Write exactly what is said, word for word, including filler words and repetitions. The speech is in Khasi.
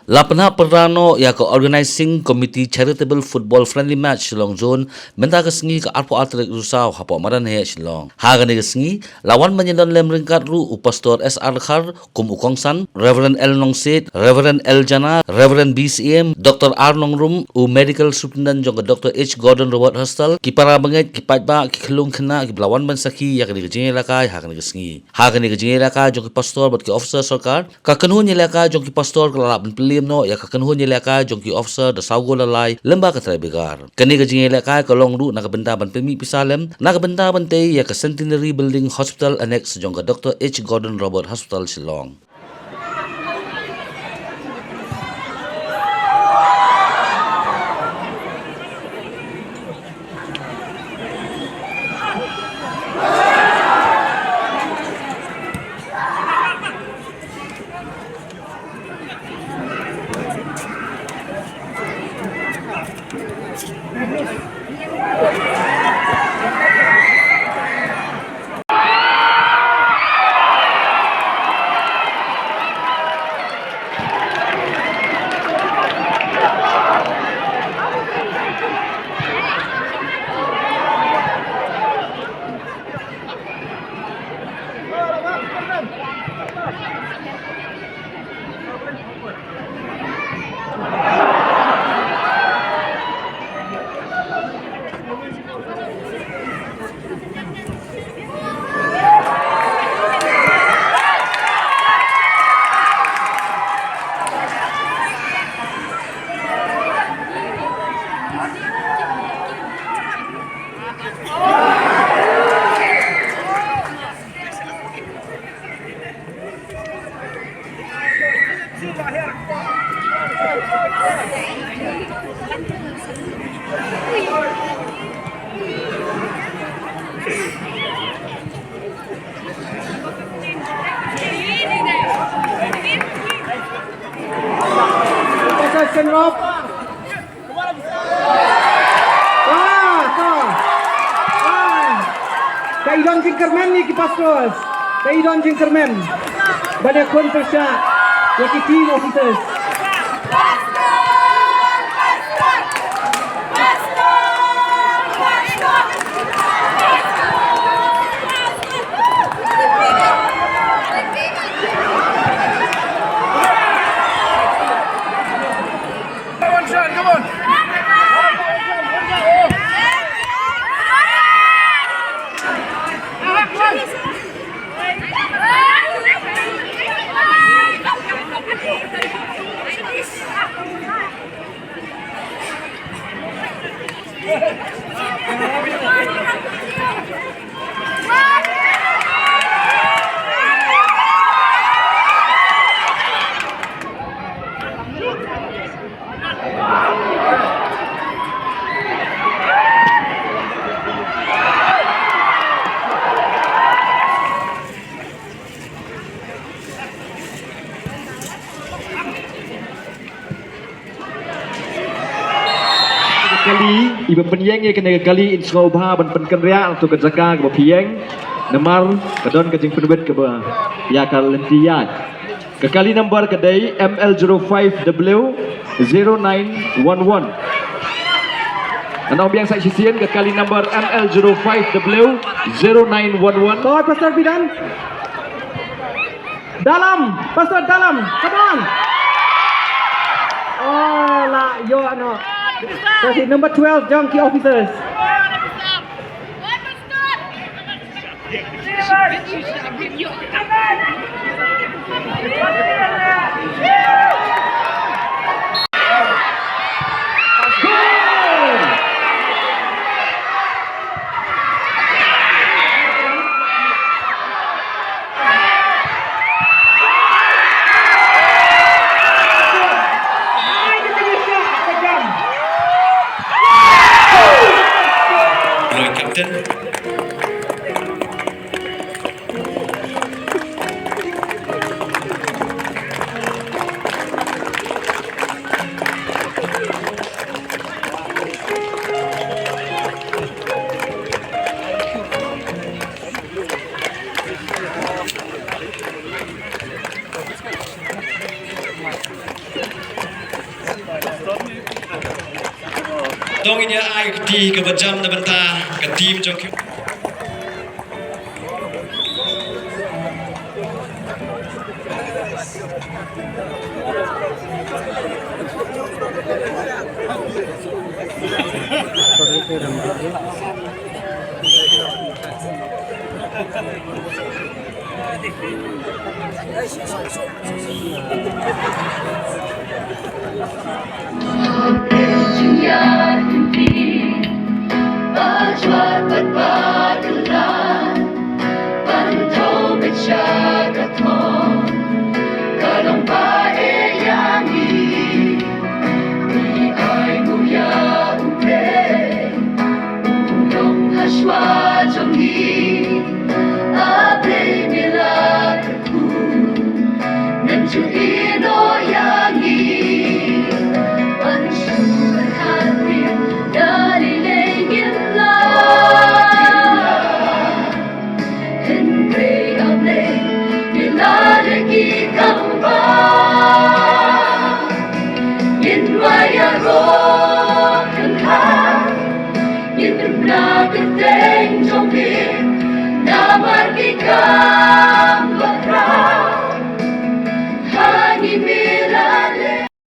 La pynhap pyrda noh ïa ka Organizing Committee Charitable Football Friendly Match Shillong Zone mynta ka sngi ka arphew ar tarik Risaw hapoh Madan Heh Shillong. Ha kane ka sngi la wan ban ïadon lem ryngkat ruh u Pastor S R Dkhar kum u kongsan, Reverend L Nongsiej, Reverend L Jana, Reverend B C M, Doctor R Nongrum, u Medical Superintendent jong ka Doctor H Gordon Roberts Hospital, ki para bangeit, ki paidbah, ki khyllung khynnah kiba la wan ban sakhi ïa kane ka jingïalehkai ha kane ka sngi. Ha kane ka jingïalehkai jong ki pastor bad ki officer sorkar, ka kynhun ïalehkai jong ki pastor ka la lah ban pynlem noh ïa ka kynhun ïalehkai jong ki officer da saw goal la lai lyngba ka trai bigar. Kane ka jingïalehkai ka long ruh na ka bynta ban pynmih pisa lem na ka bynta ban tei ïa ka Centenary Building Hospital Annex jong ka Doctor H Gordon Roberts Hospital Shillong. Pasal Senrop. Wah, to. Wah. Ka i don jingkyrmen ïa ki pastors. Ka i don jingkyrmen. Ban ïakhun pyrshah ïa ki team officers. Ka kali iba pynïeng ïa kane ka kali, in sngewbha ban pynkynriah na tu ka jaka kaba phi ïeng, namar ka don ka jingpynwit kaba ïa ka lynti ïaid. Ka kali number ka dei M L zero five W zero nine one one. Ngan ong biang sa shisien, ka kali number M L zero five W zero nine one one. Kawai Pastor Bidan. Dalam, Pastor Dalam, come on. Oh, la ïoh noh. Kasi number twelve jong ki officers. Hello, Captain. Tang ngin ïa ai ka kti kaba jam na bynta ka team jong ki.